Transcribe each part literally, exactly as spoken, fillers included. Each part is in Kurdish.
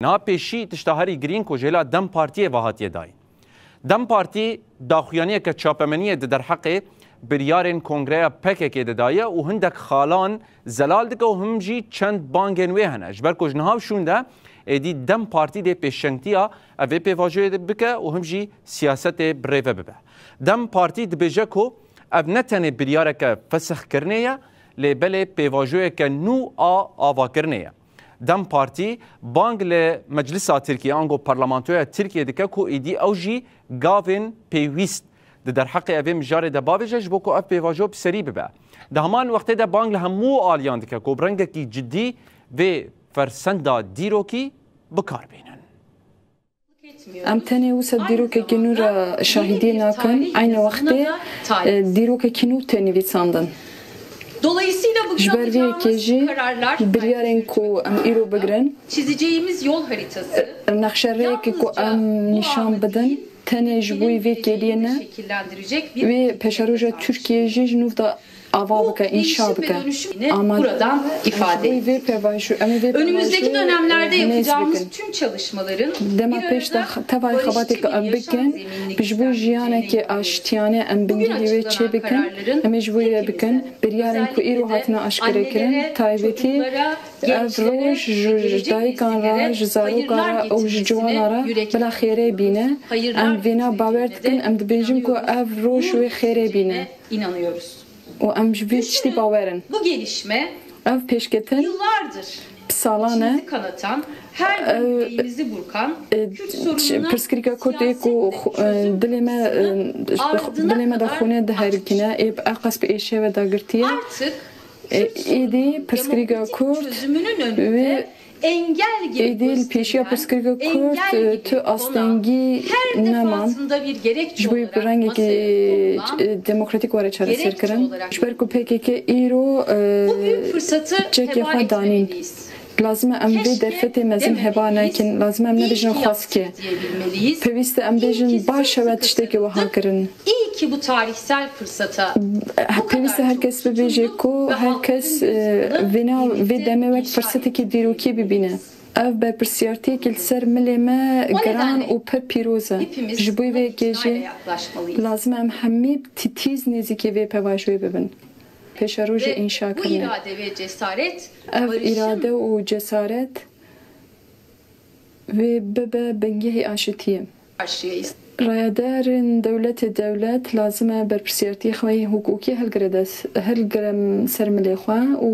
Niha pêşî tişta herî girîng ku ji hêla DEM Partiyê ve hatiye dayîn. DEM Partî daxuyaniyeke çapemeniyê di derheqê biryarên Kongreya P K K de daye û hindek xalan zelal dike û him jî çend bangên wê hene. Ji ber ku ji niha û şûn de êdî DEM Partî dê pêşengtiya ev ê pêvajoyê de bike û him jî siyasetê bi rê ve bibe. DEM Partî dibêje ku ev ne tenê biryareke fesixkirinê ye, lê belê pêvajoyeke nû a avakirinê ye. DEM Partî bang li Meclisa Tirkiye, ango Parlamentoya Tirkiye dike ku êdî ew jî gavên pêwîst di derheqê evê mijarê de bavêje, ji bo ku ev pêvajo bi serî bibe. Di heman wextê de bang li hemû aliyan dike ku bi rengekî cidî vê fersenda dîrokî bi kar bînin. Em tenê wisa dîrokekî nû re şahidiyê nakin, eyni wextê, e, dîrokekî nû tê nivîsandin. Ji ber vê yekê jî biryarên ku em îro bigirin, nexşerêyekê ku em nîşan bidin, tenê ji bo vê kêliyê ne, wê paşeroja Tirkiyê jî ji nû de ava bike, înşa bike. Ama ji bo vê pêvajo, em ê vê pêvajoyê hêz bikin. Dema pêş de tevayê xebatê ku em bikin, bi ji bo jiyanekê aştiyane em bingehî wê çêbikin, em ê ji bo wê bikin. Biryarên ku îro hatine aşkerekirin, taybetî ev roj ji, ji dayikan re, ji zarokan re û ji ciwanan re bila xêrê bîne. Em vêna bawer dikin, em dibêjin ku ev roj wê xêrê bîne. Û em ji vê tiştî bawer in. Ev pêşketin bi salan e. Ev, e, pirsgirêka Kurd ê ku xwe, e, dilê me, e, dilê me de xûnê diherikîne, ê bi eqas bi êşê ve dagirtiye. E, êdî pirsgirêka Kurd wê Êdî li pêşiya pirsgirêka Kurd, e, tu astengî neman. Ji bo bi rengekî, e, demokratîk were çareserkirin. Ji ber ku P K K îro, e, çekê xwe danîn. Lazim e em vê derfetê mezin heba nekin. Lazim e em nebêjin xwezkê. Pêwîst e em bêjin baş e we tiştekî wiha kirin. Pêwîst e her kes bibêje ku her kes, e, vêna vê demê wek firsetekî dîrokî bibîne. Ev berpirsiyartiyekî li ser milê me giran û pir pîroz e. Ji bo vê yekê jî lazim e em hemî tîtiz nêzîkî vê pêvajoyê bibin. Pêşerojê înşakirinê. Ev îrade û cesaret wê bibe bingehî aşitiyê. Rayedarên dewletê dewlet lazim e berpirsiyartiyê xwe yê hukukî hilgire dest, hilgire ser milê xwe û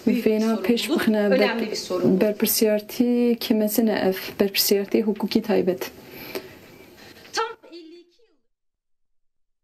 vêna pêş bixine ber-, berpirsiyartiyekî mezin e ev, berpirsiyartiyê hukukî taybet.